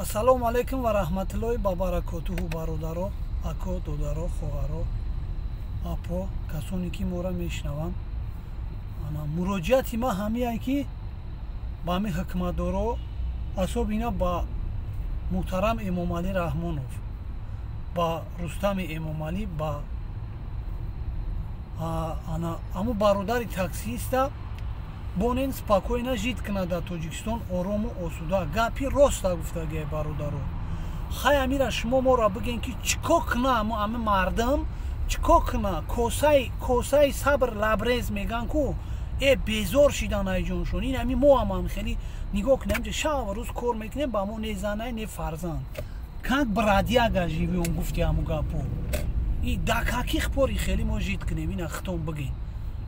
Ассалому алайкум ва раҳматуллоҳи ва баракотуҳу, бародаро, ако, додаро, хоҳаро, апо, касоне ки моро мешунаванд. Ана муроҷиати ман ҳамие, ки ба ҳамин ҳукуматдоро, асобина ба муҳтарам Эмомалӣ Раҳмонов, ба Рустами Эмомалӣ, ба ана ҳамун бародари таксиста бонен спокойно жить кунад дар Тоҷикистон, орому осуда. Гапи роста гуфтагиай, бародаро. Хай, амира шумо моро бигӯен, ки чӣ кор куна ами мардам, чӣ кор куна? Косаи сабр лабрез меган ку. Безор шидан айҷоншон. Ин ами мо ҳам хеле нигоҳ кунем, ҷа шаб рӯз кор мекунем, ба мо не занай, не фарзанд, как бродяга живём. Гуфти ҳаму гапо и до каких пор хеле мо жить кунем? Ина хитон бигӯен.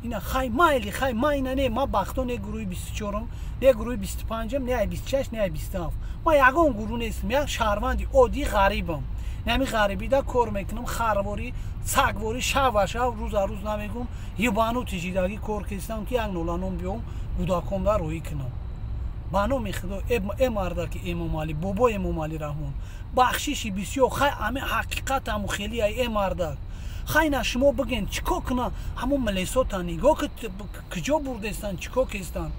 Ина хай, майли, хай, ма ина не, ма бахто не гурӯҳи 24-ум, не гурӯҳи 25-м, не ай 26, не ай 27. Ма ягон гурӯҳ нестам, як шаҳрванди оддии ғарибам. Нами ғарибида кор мекунам, харворӣ, сагворӣ, шава шав, рӯза рӯз намегум, ебанутый жидагӣ кор кестам, ки як ноланом биём, кӯдаконда роҳӣ кунам. Ба номи Худо, э мардаки Эмомалӣ, бобо Эмомалӣ Раҳмон, бахшиши бисёр. Хай, ами ҳақиқат ҳаму хелияй. Э мардак, хай, на шумо бигӯен, чӣ кор куна? Ҳамун милесота нигоҳ, куҷо бурдестанд, чӣ кор кестанд?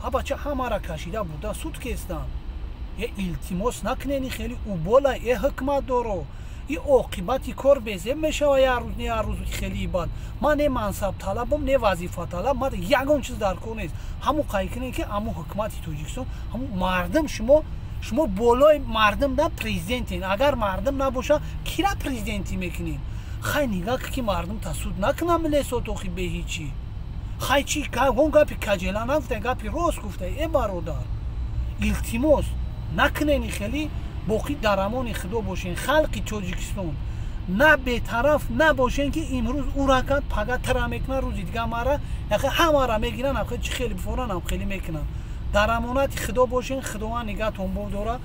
Ҳа бача ҳамара кашида бурда суд кестанд. Э, илтимос, накунени хеле убола. Э ҳукматдоро, и оқибати кор безеб мешава як рӯз, не як рӯз хеле бад. Ман не мансабталабам, не вазифаталаб, ман ягон чиз дар кор нест. Ҳамун қай кунем, ки ҳамун ҳукумати Тоҷикистон, ҳамун мардум, шумо болои мардум да президентен. Агар мардум набоша, кира президентӣ мекунем? Хай, нигаҳ, ки мардум тасуд накунам лесотохи беҳичӣ. Хай, чи он гапи каҷела нагуфта, гапи рост гуфта. Э бародар, илтимос, накунени хеле. Боқӣ дар амони Худо бошен. Халқи Тоҷикистон, на бетараф набошен, ки имрӯз ура кард, пага тара мекунад, рӯзи дига мара яхе ҳамара мегиранд, ам чӣ хеле бифоранд, ам хеле мекунанд. Дар амонати Худо бошен, Худованд нигаҳтон бодора.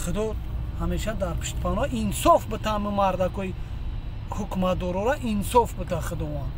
Худо ҳамеша дар пуштипаноҳ. Инсоф битами мардакои ҳукуматдорора, инсоф бита Худованд.